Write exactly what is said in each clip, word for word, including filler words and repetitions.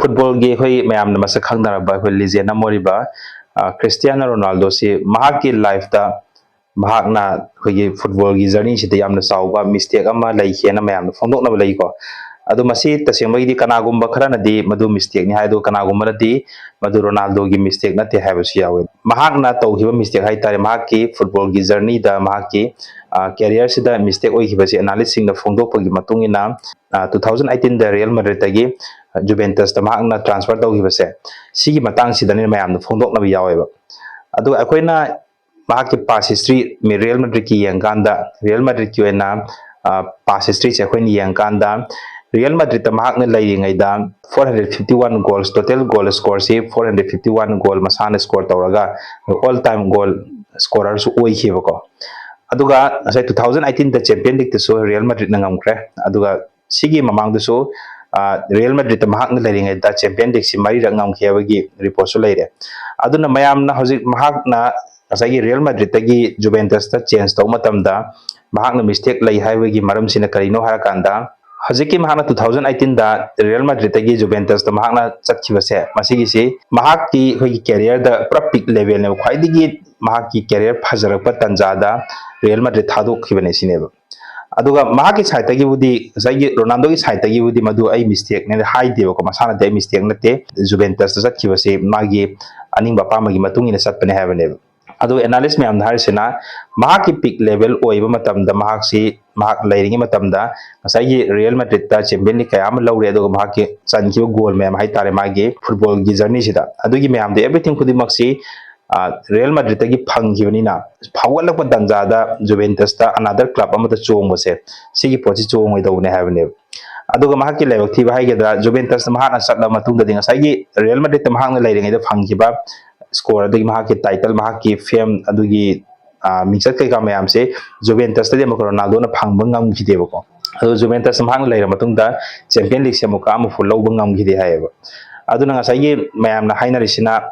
ꯐꯨꯠꯕꯣꯜꯒꯤ ꯑꯩꯈꯣꯏ ꯃꯌꯥꯝꯅ ꯃꯁꯛ ꯈꯪꯅꯔꯕ ꯑꯩꯈꯣꯏ ꯂꯤꯖꯦꯟ ꯑꯃ ꯑꯣꯏꯔꯤꯕ ꯀ꯭ꯔꯤꯁꯇꯤꯌꯥꯅꯣ ꯔꯣꯅꯥꯜꯗꯣꯁꯤ ꯃꯍꯥꯛꯀꯤ ꯂꯥꯏꯐꯇ ꯃꯍꯥꯛꯅ ꯑꯩꯈꯣꯏꯒꯤ ꯐꯨꯠꯕꯣꯜꯒꯤ ꯖꯔꯅꯤꯁꯤꯗ ꯌꯥꯝꯅ ꯆꯥꯎꯕ ꯃꯤꯁꯇꯦꯛ ꯑꯃ ꯂꯩꯈꯤꯑꯅ ꯃꯌꯥꯝꯅ ꯐꯣꯡꯗꯣꯛꯅꯕ ꯂꯩꯀꯣ꯫ ꯑꯗꯣ ꯃꯁꯤ ꯇꯁꯦꯡꯕꯒꯤꯗꯤ ꯀꯅꯥꯒꯨꯝꯕ ꯈꯔꯅꯗꯤ ꯃꯗꯨ ꯃꯤꯁꯇꯦꯛꯅꯤ ꯍꯥꯏ, ꯑꯗꯨꯒ ꯀꯅꯥꯒꯨꯝꯕꯅꯗꯤ ꯃꯗꯨ ꯔꯣꯅꯥꯜꯗꯣꯒꯤ ꯃꯤꯁꯇꯦꯛ ꯅꯠꯇꯦ ꯍꯥꯏꯕꯁꯨ ꯌꯥꯎꯋꯤ꯫ ꯃꯍꯥꯛꯅ ꯇꯧꯈꯤꯕ ꯃꯤꯁꯇꯦꯛ ꯍꯥꯏꯇꯥꯔꯦ, ꯃꯍꯥꯛꯀꯤ ꯐꯨꯠꯕꯣꯜꯒꯤ ꯖꯔꯅꯤꯗ, ꯃꯍꯥꯛꯀꯤ ꯀꯦꯔꯤꯌꯔꯁꯤꯗ ꯃꯤꯁꯇꯦꯛ ꯑꯣꯏꯈꯤꯕꯁꯦ ꯑꯦꯅꯥꯂꯤꯁꯁꯤꯡꯅ ꯐꯣꯡꯗꯣꯛꯄꯒꯤ ꯃꯇꯨꯡ ꯏꯟꯅ, ꯇꯨ ꯊꯥꯎꯖꯟ ꯑꯩꯠꯇꯤꯟꯗ ꯔꯤꯌꯦꯜ ꯃꯦꯗ꯭ꯔꯤꯠꯇꯒꯤ ꯖꯨꯕꯦꯟꯇꯁꯇ ꯃꯍꯥꯛꯅ ꯇ꯭ꯔꯥꯟꯁꯐꯔ ꯇꯧꯈꯤꯕꯁꯦ, ꯁꯤꯒꯤ ꯃꯇꯥꯡꯁꯤꯗꯅꯦ ꯃꯌꯥꯝꯅ ꯐꯣꯡꯗꯣꯛꯅꯕ ꯌꯥꯎꯋꯦꯕ꯫ ꯑꯗꯨꯒ ꯑꯩꯈꯣꯏꯅ ꯃꯍꯥꯛꯀꯤ ꯄꯥꯁ ꯍꯤꯁꯇ꯭ꯔꯤ ꯔꯤꯌꯦꯜ ꯃꯦꯗ꯭ꯔꯤꯠꯀꯤ ꯌꯦꯡꯀꯥꯟꯗ, ꯔꯤꯌꯦꯜ ꯃꯦꯗ꯭ꯔꯤꯠꯀꯤ ꯑꯣꯏꯅ ꯄꯥꯁ ꯍꯤꯁꯇ꯭ꯔꯤꯁꯦ ꯑꯩꯈꯣꯏꯅ ꯌꯦꯡꯀꯥꯟꯗ, ꯔꯤꯌꯦꯜ ꯃꯦꯗ꯭ꯔꯤꯠꯇ ꯃꯍꯥꯛꯅ ꯂꯩꯔꯤꯉꯩꯗ four hundred fifty one goals, total goal scoreꯁꯤ four hundred fifty one goal ꯃꯁꯥꯅ ꯁ꯭ꯀꯣꯔ ꯇꯧꯔꯒ ꯑꯣꯜ ꯇꯥꯏꯝ ꯒꯣꯜ ꯁ꯭ꯀꯣꯔꯔꯁꯨ ꯑꯣꯏꯈꯤꯕꯀꯣ꯫ ꯑꯗꯨꯒ ꯉꯁꯥꯏ ꯇꯨ ꯊꯥꯎꯖꯟ ꯑꯩꯠꯇꯤꯟꯗ ꯆꯦꯝꯄꯤꯌꯟ ꯂꯤꯛꯇꯁꯨ ꯔꯤꯌꯦꯜ ꯃꯦꯗ꯭ꯔꯤꯠꯅ ꯉꯝꯈ꯭ꯔꯦ꯫ ꯑꯗꯨꯒ ꯁꯤꯒꯤ ꯃꯃꯥꯡꯗꯁꯨ ꯔꯤꯌꯦꯜ ꯃꯦꯗ꯭ꯔꯤꯠꯇ ꯃꯍꯥꯛꯅ ꯂꯩꯔꯤꯉꯩꯗ ꯆꯦꯝꯄꯤꯌꯟ ꯂꯤꯛꯁꯤ ꯃꯔꯤꯔꯛ ꯉꯝꯈꯤ ꯍꯥꯏꯕꯒꯤ ꯔꯤꯄꯣꯔꯠꯁꯨ ꯂꯩꯔꯦ꯫ ꯑꯗꯨꯅ ꯃꯌꯥꯝꯅ ꯍꯧꯖꯤꯛ ꯃꯍꯥꯛꯅ ꯉꯁꯥꯏꯒꯤ ꯔꯤꯌꯦꯜ ꯃꯦꯗ꯭ꯔꯤꯠꯇꯒꯤ ꯖꯨꯕꯦꯟꯇꯁꯇ ꯆꯦꯟꯖ ꯇꯧꯕ ꯃꯇꯝꯗ ꯃꯍꯥꯛꯅ ꯃꯤꯁꯇꯦꯛ ꯂꯩ ꯍꯥꯏꯕꯒꯤ ꯃꯔꯝꯁꯤꯅ ꯀꯔꯤꯅꯣ ꯍꯥꯏꯔꯀꯥꯟꯗ, ꯍꯧꯖꯤꯛꯀꯤ ꯃꯍꯥꯛꯅ ꯇꯨ ꯊꯥꯎꯖꯟ ꯑꯩꯠꯇꯤꯟꯗ ꯔꯤꯌꯦꯜ ꯃꯦꯗ꯭ꯔꯤꯠꯇꯒꯤ ꯖꯨꯕꯦꯟꯇꯁꯇ ꯃꯍꯥꯛꯅ ꯆꯠꯈꯤꯕꯁꯦ, ꯃꯁꯤꯒꯤꯁꯤ ꯃꯍꯥꯛꯀꯤ ꯑꯩꯈꯣꯏꯒꯤ ꯀꯦꯔꯤꯌꯔꯗ ꯄꯨꯔꯥ ꯄꯤꯛ ꯂꯦꯚꯦꯜꯅꯦꯕ, ꯈ꯭ꯋꯥꯏꯗꯒꯤ ꯃꯍꯥꯛꯀꯤ ꯀꯦꯔꯤꯌꯔ ꯐꯖꯔꯛꯄ ꯇꯥꯟꯖꯥꯗ ꯔꯤꯌꯦꯜ ꯃꯦꯗ꯭ꯔꯤꯠ ꯊꯥꯗꯣꯛꯈꯤꯕꯅꯦ ꯁꯤꯅꯦꯕ꯫ ꯑꯗꯨꯒ ꯃꯍꯥꯛꯀꯤ ꯁꯥꯏꯠꯇꯒꯤꯕꯨꯗꯤ, ꯉꯁꯥꯏꯒꯤ ꯔꯣꯅꯥꯜꯗꯣꯒꯤ ꯁꯥꯏꯠꯇꯒꯤꯕꯨꯗꯤ ꯃꯗꯨ ꯑꯩ ꯃꯤꯁꯇꯦꯛꯅꯦꯅ ꯍꯥꯏꯗꯦꯕꯀꯣ, ꯃꯁꯥꯅꯗꯤ ꯑꯩ ꯃꯤꯁꯇꯦꯛ ꯅꯠꯇꯦ, ꯖꯨꯕꯦꯟꯇꯁꯇ ꯆꯠꯈꯤꯕꯁꯤ ꯃꯥꯒꯤ ꯑꯅꯤꯡꯕ ꯑꯄꯥꯝꯕꯒꯤ ꯃꯇꯨꯡ ꯏꯟꯅ ꯆꯠꯄꯅꯦ ꯍꯥꯏꯕꯅꯦꯕ꯫ ꯑꯗꯨꯒ ꯑꯦꯅꯥꯂꯤꯁ ꯃꯌꯥꯝꯅ ꯍꯥꯏꯔꯤꯁꯤꯅ, ꯃꯍꯥꯛꯀꯤ ꯄꯤꯛ ꯂꯦꯚꯦꯜ ꯑꯣꯏꯕ ꯃꯇꯝꯗ ꯃꯍꯥꯛꯁꯤ, ꯃꯍꯥꯛ ꯂꯩꯔꯤꯉꯩ ꯃꯇꯝꯗ ꯉꯁꯥꯏꯒꯤ ꯔꯤꯌꯦꯜ ꯃꯦꯗ꯭ꯔꯤꯠꯇ ꯆꯦꯝꯄꯤꯌꯟ ꯂꯤꯛ ꯀꯌꯥ ꯑꯃ ꯂꯧꯔꯦ, ꯑꯗꯨꯒ ꯃꯍꯥꯛꯀꯤ ꯆꯟꯈꯤꯕ ꯒꯣꯜ ꯃꯌꯥꯝ ꯍꯥꯏꯇꯥꯔꯦ, ꯃꯥꯒꯤ ꯐꯨꯠꯕꯣꯜꯒꯤ ꯖꯔꯅꯤꯁꯤꯗ, ꯑꯗꯨꯒꯤ ꯃꯌꯥꯝꯗꯣ, ꯑꯦꯚ꯭ꯔꯤꯊꯤꯡ ꯈꯨꯗꯤꯡꯃꯛꯁꯤ ꯔꯤꯌꯦꯜ ꯃꯦꯗ꯭ꯔꯤꯠꯇꯒꯤ ꯐꯪꯈꯤꯕꯅꯤꯅ, ꯐꯥꯎꯒꯠꯂꯛꯄ ꯇꯥꯟꯖꯥꯗ ꯖꯨꯕꯦꯟꯇꯁꯇ ꯑꯅꯥꯗꯔ ꯀ꯭ꯂꯕ ꯑꯃꯗ ꯆꯣꯡꯕꯁꯦ, ꯁꯤꯒꯤ ꯄꯣꯠꯁꯤ ꯆꯣꯡꯉꯣꯏꯗꯧꯕꯅꯦ ꯍꯥꯏꯕꯅꯦꯕ꯫ ꯑꯗꯨꯒ ꯃꯍꯥꯛꯀꯤ ꯂꯥꯏꯕꯛ ꯊꯤꯕ ꯍꯥꯏꯒꯗ꯭ꯔꯥ, ꯖꯨꯕꯦꯟꯇꯁꯇ ꯃꯍꯥꯛꯅ ꯆꯠꯂꯕ ꯃꯇꯨꯡꯗꯗꯤ ꯉꯁꯥꯏꯒꯤ ꯔꯤꯌꯦꯜ ꯃꯦꯗ꯭ꯔꯤꯠꯇ ꯃꯍꯥꯛꯅ ꯂꯩꯔꯤꯉꯩꯗ ꯐꯪꯈꯤꯕ ꯁ꯭ꯀꯣꯔ, ꯑꯗꯒꯤ ꯃꯍꯥꯛꯀꯤ ꯇꯥꯏꯇꯜ, ꯃꯍꯥꯛꯀꯤ ꯐꯦꯝ, ꯑꯗꯨꯒꯤ ꯃꯤꯡꯆꯠ ꯀꯩꯀꯥ ꯃꯌꯥꯝꯁꯦ ꯖꯨꯕꯦꯟꯇꯁꯇꯗꯤ ꯑꯃꯨꯛꯀ ꯔꯣꯅꯥꯜꯗꯣꯅ ꯐꯪꯕ ꯉꯝꯈꯤꯗꯦꯕꯀꯣ꯫ ꯑꯗꯣ ꯖꯨꯕꯦꯟꯇꯁ ꯃꯍꯥꯛꯅ ꯂꯩꯔ ꯃꯇꯨꯡꯗ ꯆꯦꯝꯄꯤꯌꯟ ꯂꯤꯛꯁꯦ ꯑꯃꯨꯛꯀ ꯑꯃꯐꯥꯎ ꯂꯧꯕ ꯉꯝꯈꯤꯗꯦ ꯍꯥꯏꯌꯦꯕ꯫ ꯑꯗꯨꯅ ꯉꯁꯥꯏꯒꯤ ꯃꯌꯥꯝꯅ ꯍꯥꯏꯅꯔꯤꯁꯤꯅ,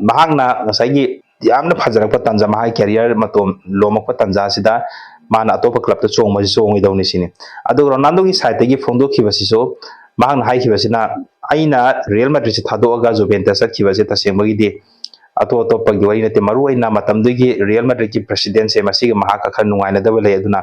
ꯃꯍꯥꯛꯅ ꯉꯁꯥꯏꯒꯤ ꯌꯥꯝꯅ ꯐꯖꯔꯛꯄ ꯇꯥꯟꯖꯥ, ꯃꯍꯥꯛꯀꯤ ꯀꯦꯔꯤꯌꯔ ꯃꯇꯣꯟ ꯂꯣꯝꯃꯛꯄ ꯇꯥꯟꯖꯥꯁꯤꯗ ꯃꯥꯅ ꯑꯇꯣꯞꯄ ꯀ꯭ꯂꯕꯇ ꯆꯣꯡꯕꯁꯤ ꯆꯣꯡꯉꯣꯏꯗꯧꯅꯤ ꯁꯤꯅꯤ꯫ ꯑꯗꯨꯒ ꯔꯣꯅꯥꯜꯗꯣꯒꯤ ꯁꯥꯏꯠꯇꯒꯤ ꯐꯣꯡꯗꯣꯛꯈꯤꯕꯁꯤꯁꯨ, ꯃꯍꯥꯛꯅ ꯍꯥꯏꯈꯤꯕꯁꯤꯅ, ꯑꯩꯅ ꯔꯤꯌꯦꯜ ꯃꯦꯗ꯭ꯔꯤꯠꯁꯦ ꯊꯥꯗꯣꯛꯑꯒ ꯖꯨꯕꯦꯟꯇꯁ ꯆꯠꯈꯤꯕꯁꯦ ꯇꯁꯦꯡꯕꯒꯤꯗꯤ ꯑꯇꯣꯞ ꯑꯇꯣꯞꯄꯒꯤ ꯋꯥꯔꯤ ꯅꯠꯇꯦ, ꯃꯔꯨ ꯑꯣꯏꯅ ꯃꯇꯝꯗꯨꯒꯤ ꯔꯤꯌꯦꯜ ꯃꯦꯗ꯭ꯔꯤꯠꯀꯤ ꯄ꯭ꯔꯦꯁꯤꯗꯦꯟꯁꯦ ꯃꯁꯤꯒ ꯃꯍꯥꯛꯀ ꯈꯔ ꯅꯨꯡꯉꯥꯏꯅꯗꯕ ꯂꯩ꯫ ꯑꯗꯨꯅ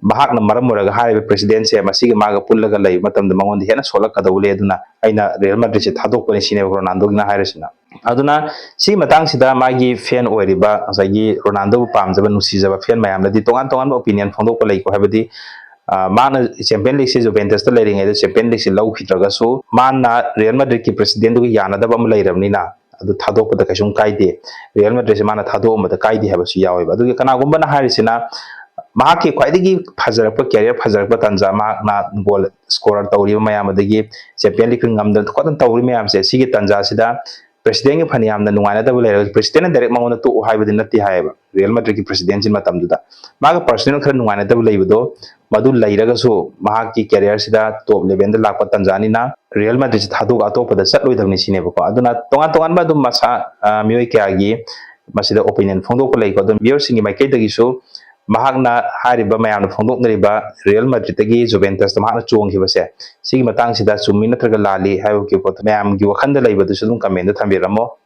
ꯃꯍꯥꯛꯅ ꯃꯔꯝ ꯑꯣꯏꯔꯒ ꯍꯥꯏꯔꯤꯕ ꯄ꯭ꯔꯦꯁꯤꯗꯦꯟꯁꯦ ꯃꯁꯤꯒ ꯃꯥꯒ ꯄꯨꯜꯂꯒ ꯂꯩꯕ ꯃꯇꯝꯗ ꯃꯉꯣꯟꯗ ꯍꯦꯟꯅ ꯁꯣꯛꯂꯛꯀꯗꯧꯕ ꯂꯩ, ꯑꯗꯨꯅ ꯑꯩꯅ ꯔꯤꯌꯦꯜ ꯃꯦꯗ꯭ꯔꯤꯠꯁꯦ ꯊꯥꯗꯣꯛꯄꯅꯤ ꯁꯤꯅꯦꯕ ꯔꯣꯅꯥꯜꯗꯣꯒꯤꯅ ꯍꯥꯏꯔꯤꯁꯤꯅ꯫ ꯑꯗꯨꯅ ꯁꯤ ꯃꯇꯥꯡꯁꯤꯗ ꯃꯥꯒꯤ ꯐꯦꯟ ꯑꯣꯏꯔꯤꯕ, ꯉꯁꯥꯏꯒꯤ ꯔꯣꯅꯥꯜꯗꯣꯕꯨ ꯄꯥꯝꯖꯕ, ꯅꯨꯡꯁꯤꯖꯕ ꯐꯦꯟ ꯃꯌꯥꯝꯅꯗꯤ ꯇꯣꯉꯥꯟ ꯇꯣꯉꯥꯟꯕ ꯑꯣꯄꯤꯅꯤꯌꯟ ꯐꯣꯡꯗꯣꯛꯄ ꯂꯩꯀꯣ꯫ ꯍꯥꯏꯕꯗꯤ, ꯑ, ꯃꯥꯅ ꯆꯦꯝꯄꯤꯌꯟ ꯂꯤꯒꯁꯦ, ꯖꯨꯕꯦꯟꯇꯁꯇ ꯂꯩꯔꯤꯉꯩꯗ ꯆꯦꯝꯄꯤꯌꯟ ꯂꯤꯒꯁꯦ ꯂꯧꯈꯤꯗ꯭ꯔꯒꯁꯨ, ꯃꯥꯅ ꯔꯤꯌꯦꯜ ꯃꯦꯗ꯭ꯔꯤꯠꯀꯤ ꯄ꯭ꯔꯦꯁꯤꯗꯦꯟꯗꯨꯒ ꯌꯥꯅꯗꯕ ꯑꯃ ꯂꯩꯔꯕꯅꯤꯅ, ꯑꯗꯨ ꯊꯥꯗꯣꯛꯄꯗ ꯀꯩꯁꯨꯝ ꯀꯥꯏꯗꯦ, ꯔꯤꯌꯦꯜ ꯃꯦꯗ꯭ꯔꯤꯠꯁꯦ ꯃꯥꯅ ꯊꯥꯗꯣꯛꯑꯝꯕꯗ ꯀꯥꯏꯗꯦ ꯍꯥꯏꯕꯁꯨ ꯌꯥꯎꯋꯦꯕ꯫ ꯑꯗꯨꯒꯤ ꯀꯅꯥꯒꯨꯝꯕꯅ ꯍꯥꯏꯔꯤꯁꯤꯅ, ꯃꯍꯥꯛꯀꯤ ꯈ꯭ꯋꯥꯏꯗꯒꯤ ꯐꯖꯔꯛꯄ, ꯀꯦꯔꯤꯌꯔ ꯐꯖꯔꯛꯄ ꯇꯥꯟꯖꯥ, ꯃꯍꯥꯛꯅ ꯒꯣꯜ ꯁ꯭ꯀꯣꯔ ꯇꯧꯔꯤꯕ ꯃꯌꯥꯝ, ꯑꯗꯒꯤ ꯆꯦꯝꯄꯤꯌꯟ ꯂꯤꯒ ꯉꯝꯗꯅ ꯈꯣꯠꯇꯅ ꯇꯧꯔꯤ ꯃꯌꯥꯝꯁꯦ, ꯁꯤꯒꯤ ꯇꯥꯟꯖꯥꯁꯤꯗ ꯄ꯭ꯔꯦꯁꯤꯗꯦꯟꯒ ꯐꯅ ꯌꯥꯝꯅ ꯅꯨꯡꯉꯥꯏꯅꯗꯕ ꯂꯩꯔꯒꯁꯨ, ꯄ꯭ꯔꯦꯁꯤꯗꯦꯟꯅ ꯗꯥꯏꯔꯦꯛ ꯃꯉꯣꯟꯗ ꯇꯣꯛꯑꯣ ꯍꯥꯏꯕꯗꯤ ꯅꯠꯇꯦ ꯍꯥꯏꯌꯦꯕ꯫ ꯔꯤꯌꯦꯜ ꯃꯦꯗ꯭ꯔꯤꯠꯀꯤ ꯄ꯭ꯔꯦꯁꯤꯗꯦꯟꯁꯤ ꯃꯇꯝꯗꯨꯗ ꯃꯥꯒ ꯄꯔꯁꯣꯅꯦꯜ ꯈꯔ ꯅꯨꯡꯉꯥꯏꯅꯗꯕ ꯂꯩꯕꯗꯣ, ꯃꯗꯨ ꯂꯩꯔꯒꯁꯨ ꯃꯍꯥꯛꯀꯤ ꯀꯦꯔꯤꯌꯔꯁꯤꯗ ꯇꯣꯞ ꯂꯦꯚꯦꯜꯗ ꯂꯥꯛꯄ ꯇꯥꯟꯖꯥꯅꯤꯅ, ꯔꯤꯌꯦꯜ ꯃꯦꯗ꯭ꯔꯤꯠꯁꯤ ꯊꯥꯗꯣꯛꯑꯒ ꯑꯇꯣꯞꯄꯗ ꯆꯠꯂꯣꯏꯗꯕꯅꯤ ꯁꯤꯅꯦꯕꯀꯣ꯫ ꯑꯗꯨꯅ ꯇꯣꯉꯥꯟ ꯇꯣꯉꯥꯟꯕ ꯑꯗꯨꯝ ꯃꯁꯥ, ꯑ, ꯃꯤꯑꯣꯏ ꯀꯌꯥꯒꯤ ꯃꯁꯤꯗ ꯑꯣꯄꯤꯅꯤꯌꯟ ꯐꯣꯡꯗꯣꯛꯄ ꯂꯩꯀꯣ꯫ ꯑꯗꯨꯝ ꯚꯤꯌꯔꯁꯤꯡꯒꯤ ꯃꯥꯏꯀꯩꯗꯒꯤꯁꯨ ꯃꯍꯥꯛꯅ ꯍꯥꯏꯔꯤꯕ ꯃꯌꯥꯝꯅ ꯐꯣꯡꯗꯣꯛꯅꯔꯤꯕ ꯔꯤꯌꯦꯜ ꯃꯦꯗ꯭ꯔꯤꯠꯇꯒꯤ ꯖꯨꯕꯦꯟꯇꯁꯇ ꯃꯍꯥꯛꯅ ꯆꯣꯡꯈꯤꯕꯁꯦ, ꯁꯤꯒꯤ ꯃꯇꯥꯡꯁꯤꯗ ꯆꯨꯝꯃꯤ ꯅꯠꯇ꯭ꯔꯒ ꯂꯥꯜꯂꯤ ꯍꯥꯏꯕꯒꯤ ꯄꯣꯠꯇꯣ ꯃꯌꯥꯝꯒꯤ ꯋꯥꯈꯜꯗ ꯂꯩꯕꯗꯨꯁꯨ ꯑꯗꯨꯝ ꯀꯃꯦꯟꯗ ꯊꯝꯕꯤꯔꯝꯃꯣ꯫